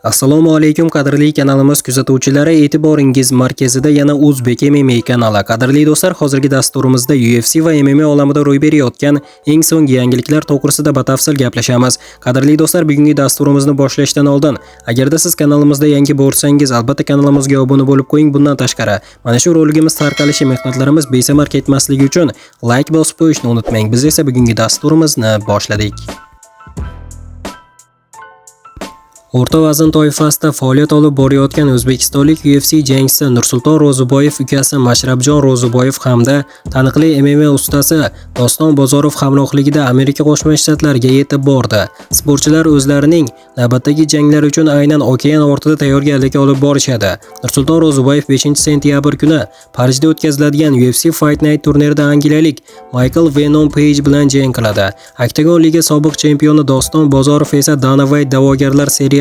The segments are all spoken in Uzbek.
Assalomu alaykum qadrli kanalimiz kuzatuvchilari, e'tiboringiz markazida yana O'zbek MMA kanali. Qadrli do'stlar, hozirgi dasturimizda UFC va MMA olamida ro'y berayotgan eng so'nggi yangiliklar to'g'risida batafsil gaplashamiz. Qadrli do'stlar, bugungi dasturimizni boshlashdan oldin, agarda siz kanalimizda yangi bo'lsangiz, albatta kanalimizga obuna bo'lib qo'ying. Bundan tashqari, mana shu roligimiz tarqalishi, mehnatlarimiz besamar ketmasligi uchun like bosib qo'yishni unutmang. Biz esa bugungi dasturimizni boshladik. O'rta vazn toifasida faoliyat olib borayotgan o'zbekistonlik UFC jangchisi Nursulton Ro'ziboyev ukasi Mashrabjon Ro'ziboyev hamda taniqli MMA ustasi Doston Bozorov hamrohligida Amerika Qo'shma Shtatlariga yetib bordi. Sportchilar o'zlarining navbatdagi janglari uchun aynan okean ortida tayyorgarlik olib borishadi. Nursulton Ro'ziboyev 5-sentyabr kuni Parijda o'tkaziladigan UFC Fight Night turnirida angliyalik Michael Venom Page bilan jang qiladi. Oktagon Liga sobiq chempioni Doston Bozorov esa Dana White da'vogarlar seriyasida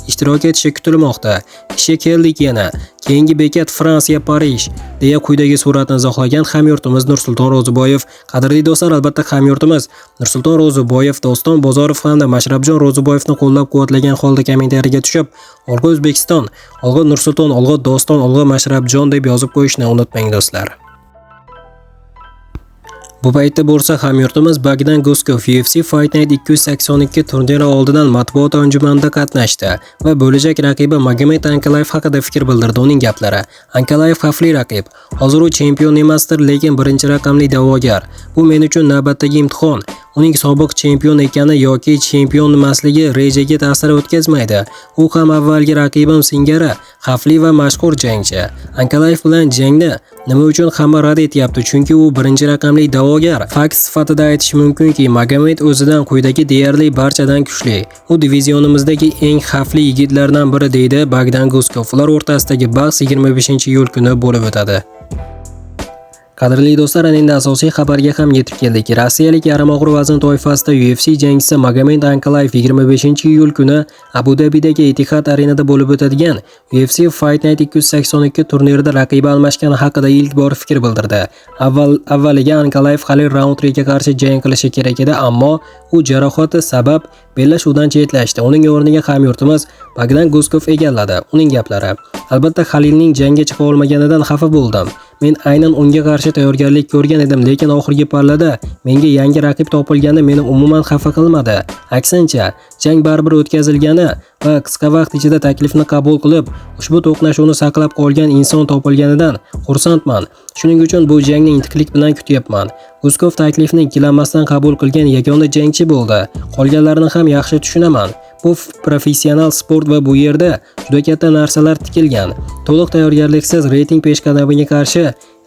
ishtirok etishi kutilmoqda. Ishga keldik yana. Keyingi bekat Fransiya, Parij, deya quyidagi suratni izohlagan hamyurtimiz Nursulton Ro'ziboyev. Qadrli do'stlar, albatta hamyurtimiz Nursulton Ro'ziboyev, Doston Bozorov hamda Mashrabjon Ro'ziboyevni qo'llab-quvvatlagan holda kommentariyaga tushib, "Olg'a O'zbekiston, olg'a Nursulton, olg'a Doston, olg'a Mashrabjon" deb yozib qo'yishni unutmang do'stlar. Bu paytda bo'lsa hamyurtimiz Bogdan Guskov UFC Fight Night 282 turniri oldidan matbuot anjumanida qatnashdi va bo'lajak raqibi Magomed Ankalaev haqida fikr bildirdi. Uning gaplari: Ankalaev xavfli raqib. Hozir u chempion emasdir, lekin birinchi raqamli da'vogar. Bu men uchun navbatdagi imtihon. Uning sobiq chempion ekani yoki chempion emasligi rejaga ta'sir o'tkazmaydi. U ham avvalgi raqibim singari xavfli va mashhur jangchi. Ankalaev bilan jangni nima uchun hamma rad etyapti? Chunki u birinchi raqamli da'vogar. Fakt sifatida aytish mumkinki, Magomed o'zidan quyidagi deyarli barchadan kuchli. U divizionimizdagi eng xavfli yigitlardan biri, deydi Bogdan Guskov. Ular o'rtasidagi bahs 25-iyul kuni bo'lib o'tadi. Qadrli do'stlar, ana endi asosiy xabarga ham yetib keldik. Rossiyalik yarim og'ir vazn toifasida UFC jangchisi Magomed Ankalaev 25-iyul kuni Abu Dabidagi Etihad arenada bo'lib o'tadigan UFC Fight Night 282 turnirida raqibi almashgani haqida ilk bor fikr bildirdi. Avvaliga Ankalaev Halil Rauntriga qarshi jang qilishi kerak edi, ammo u jarohati sabab bellashuvdan chetlashdi. Uning o'rniga hamyurtimiz Bogdan Guskov egalladi. Uning gaplari: Albatta Halilning jangga chiqa olmaganidan xafa bo'ldim. Men aynan unga qarshi tayyorgarlik ko'rgan edim, lekin oxirgi pallada menga yangi raqib topilgani meni umuman xafa qilmadi. Aksincha, jang baribir o'tkazilgani va qisqa vaqt ichida taklifni qabul qilib, ushbu to'qnashuvni saqlab qolgan inson topilganidan xursandman. Shuning uchun bu jangni intiqlik bilan kutyapman. Guskov taklifni ikkilanmasdan qabul qilgan yagona jangchi bo'ldi. Qolganlarini ham yaxshi tushunaman. Bu professional sport va bu yerda juda katta narsalar tikilgan. To'liq tayyorgarliksiz reyting peshqadamiga qarshi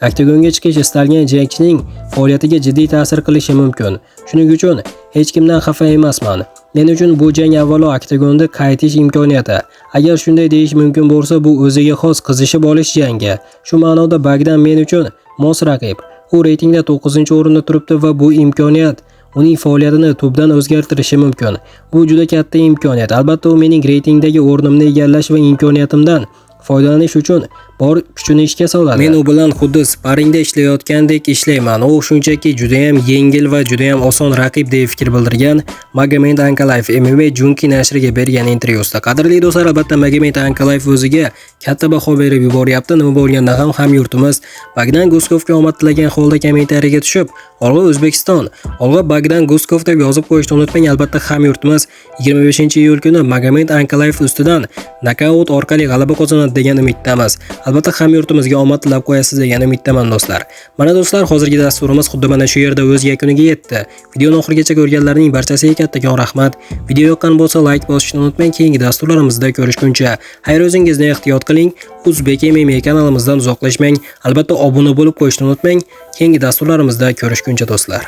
oktagonga chiqish istalgan jangchining faoliyatiga jiddiy ta'sir qilishi mumkin. Shuning uchun hech kimdan xafa emasman. Men uchun bu jang avvalo oktagonda qaytish imkoniyati. Agar shunday deyish mumkin bo'lsa, bu o'ziga xos qizishib olish jangi. Shu ma'noda Bogdan men uchun mos raqib. U reytingda 9-o'rinda turibdi va bu imkoniyat uning faoliyatini tubdan o'zgartirishi mumkin. Bu juda katta imkoniyat. Albatta u mening reytingdagi o'rnimni egallash va imkoniyatimdan foydalanish uchun bor kuchini ishga soladi. Men u bilan xuddi sparingda ishlayotgandek ishlayman. U shunchaki juda ham yengil va juda ham oson raqib, deya fikr bildirgan Magomed Ankalaev MMA Junkie nashriga bergan intervyusida. Qadrli do'stlar, albatta Magomed Ankalaev o'ziga katta baho berib yuboryapti. Nima bo'lganda ham hamyurtimiz Bogdan Guskovga omad tilagan holda kommentariyaga tushib, "Olg'a O'zbekiston, olg'a Bogdan Guskov" deb yozib qo'yishni unutmang. Albatta hamyurtimiz 25-iyul kuni Magomed Ankalaev ustidan nokaut orqali g'alaba qozonadi degan umiddamiz. Albatta hamyurtimizga omad tilab qo'yasiz degan umiddaman do'stlar. Mana do'stlar, hozirgi dasturimiz xuddi mana shu yerda o'z yakuniga yetdi. Videoni oxirigacha ko'rganlarning barchasiga kattakon rahmat. Video yoqqan bo'lsa like bosishni unutmang. Keyingi dasturlarimizda ko'rishguncha xayr, o'zingizni ehtiyot qiling. O'zbek MMA kanalimizdan uzoqlashmang. Albatta obuna bo'lib qo'yishni unutmang. Keyingi dasturlarimizda ko'rishguncha do'stlar.